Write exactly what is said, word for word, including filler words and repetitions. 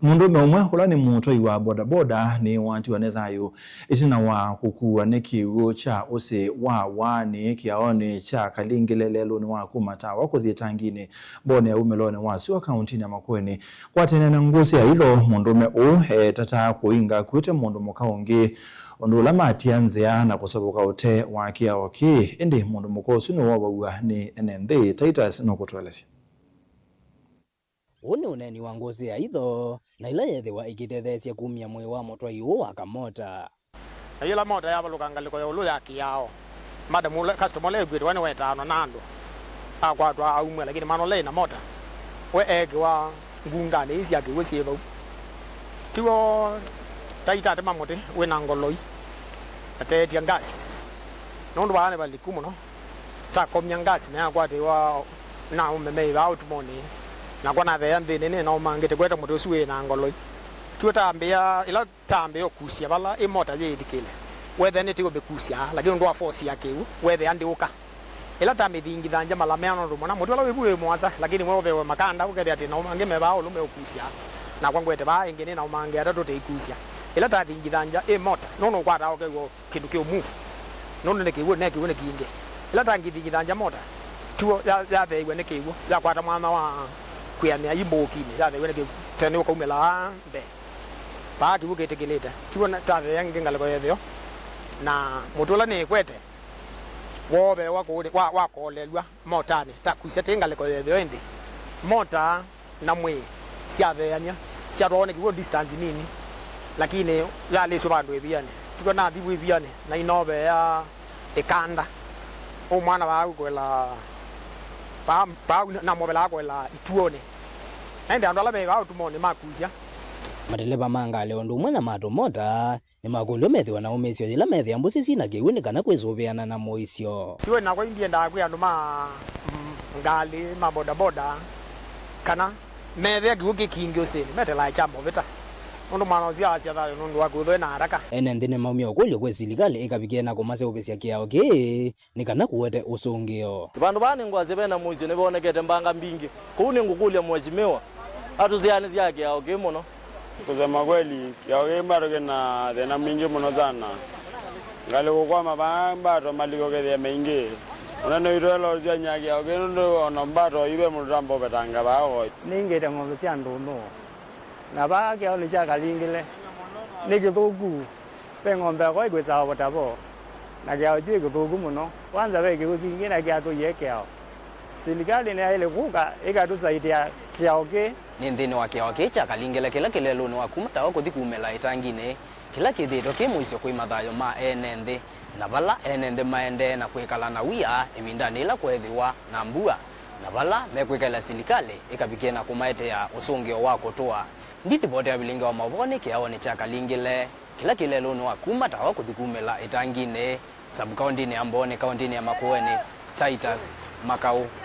Mũndũũme ũmwe ũla nĩ mũtwai wa bodaboda nĩwatiwa nĩ thayũ ĩtina wa kũkuwa nĩ kĩw'ũ kya ũsĩ wa waanĩ kĩaonĩ kya Kalingile lelũnĩ wa kuma Tawa kũthi Ĩtanginĩ, Mboni ya wumĩlonĩ wa sua kauntinĩ ya Makueni. Kwatene na Ngũsĩ ya Itho, mũndũũme ũũ eetataa kũinga akuĩte mũndũ mũka ũngĩ, ũndũ ũla matia nzĩa na kũseũvũka ũtee wa kĩao kĩĩ, ĩndĩ mũndũ mũka ũsu nĩwovaw'a nĩ ene nthĩ. Titus nũkũtũelesya. Ũũ nĩ ũneeni wa Ngũsĩ ya Itho, na ĩla yeethĩwa ĩkĩtetheesya kumya mwĩĩ wa mũtwai ũũ wa kamota. Na yĩla mota yavalũka ngalĩko ya ĩũlũ ya kĩao, madam ũla, customer ũla ĩkuĩtwe nĩwetanwa na andũ, akwatwa aumw'a, lakini mwana ũla ĩna mota, we eekĩwa ngunganĩ ii sya kĩw'ũ syĩ vau. Tiw'o taitatema mũtĩ wĩna ngoloi, ateetya gas, nũndũ vaa nĩ valiku mũno. Takomya gas na yakwatĩwa na ũmeme ĩvaa ũtumonĩ, nakwa natheea nthĩnĩ nĩnaũmangĩte kwete mũtĩ ũsu wĩ na ngoloi. Tiw'o tambĩa, ĩla tambĩa ũkusya vala ĩ mota yĩĩthikĩle, wethĩa nĩtĩ ũmĩkusya, lakini ũndũ wa force ya kĩw'ũ, wethĩa ndĩũka. Ĩla tamĩthingithangya mala meana ũndũ mũna, mũtĩ ũla wĩvu wĩ mũasa, lakini we ũvewe makanda, ũkethĩa atĩ naũmangĩ me vaa ũlũme ũkusya, nakwa ngwete vaa ĩngĩ nĩnaũmangĩ atatũ tĩikusya. Ĩla tathingithangya ĩ mota, nũndũ ũkwataa ũkew'a kĩndũ kĩũmove, nũndũ nĩ kĩw'ũ, ne kĩw'ũ nĩ kingĩ. Ĩla tangĩthingithangya mota, tiw'o ya-, yatheeiw'e nĩ kĩw'ũ, yakwata mwanya wa kwĩanĩa ĩ mbũũkinĩ, yatheeiw'e nĩ kĩw'ũ, tene ũkaumĩla aa mbee. Paa kĩw'ũ kĩtĩkĩlĩte, tiw'o na-, tatheea ĩngĩ ngalĩko ya ĩtheo, na mũtĩ ũla nĩĩkwete woovewa kũũ, wa-, wakolelw'a motanĩ, takusya tĩ ngalĩko ya ĩtheo ĩndĩ. Mota na mwĩĩ syatheeanw'a, syatwawa nĩ kĩw'ũ distance nini, lakini yalĩsw'a vandũ ĩvianĩ. Tikw'a nathi vu ĩvianĩ, na inoveea ĩkanda. Ũ mwana vaa ũkwela, vaa, vaa namovelaa kwela ituonĩ. Na ĩndĩ andũ ala me vaa ũtumonĩ makusya. Mateleva ma ngalĩ o ũndũ ũmwe na ma tũmota nĩmakũlw'a methĩwa na ũmĩsyo yĩla methĩa mbũsĩ syĩ na kĩw'ũ nĩ kana kwĩsũvĩana na mũisyo. Tiw'o nakwa indiendaa kwĩ andũ ma, mm, ngalĩ ma bodaboda kana methĩa kĩw'ũ kĩ kingĩ ũsĩnĩ, metelae kya movita, nũndũ mwana ũsu aasya thayũ nũndũ wa kwĩthwa ena haraka. Ene nthĩ nĩmaumya ũkũlyo kwĩ silikalĩ ĩkavikĩe na kũmaseũvĩsya kĩao kĩĩ nĩ kana kũwete ũsũngĩo. Vandũ vaa nĩngwasya vena mũisyo nĩvonekete mbanga mbingĩ. Kũu nĩngũkũlya Mheshimiwa atũsyaanĩsye kĩao kĩĩ mũno. Kusema kweli, kĩao kĩĩ mbato kĩna thĩna mwingĩ mũno sana. Ngalĩ kũkwama vaa mbato maliko kethĩa maingĩ. Ũnene witũ elosya nyaki kĩao kĩĩ nũndũ ona mbato ive mũndũ tamba ũvetanga vaa ũvoi. Nĩingĩte ng'ombe sya ndũnyũ. Na vaa kĩaonĩ kya Kalingile nĩ kĩthũku. Ve ng'ombe yakwa ĩkwĩsaa ũvota vo, na kĩao kyĩ kĩthũku mũno. Kwanza ve kĩw'ũ kingĩ na kĩatũie kĩao. Silikalĩ nĩyaĩle kũka ĩkatũsaitĩa kĩao kĩĩ. Nĩ nthĩnĩ wa kĩao kĩĩ kya Kalingile kĩla kĩ lelũnĩ wa kuma Tawa kũthi kumĩla Ĩtanginĩ, kĩla kĩthĩĩtwe kĩ mũisyo kwĩ mathayũ ma ene nthĩ, na vala ene nthĩ maendee na kwĩkala na wia ĩvindanĩ yĩla kweethĩwa na mbua, na vala mekwĩkalya silikalĩ ĩkavikĩe na kũmaetea ũsũngĩo wa kũtũa. Ndilivoti ya vilingi wa maũvoo nĩ kĩaonĩ kya Kalingile kĩla kĩ lelũnĩ wa kuma Tawa kũthi kumĩla Ĩtanginĩ, sub-kaũntinĩ ya Mbooni, kaũntinĩ ya Makueni. Titus Makau.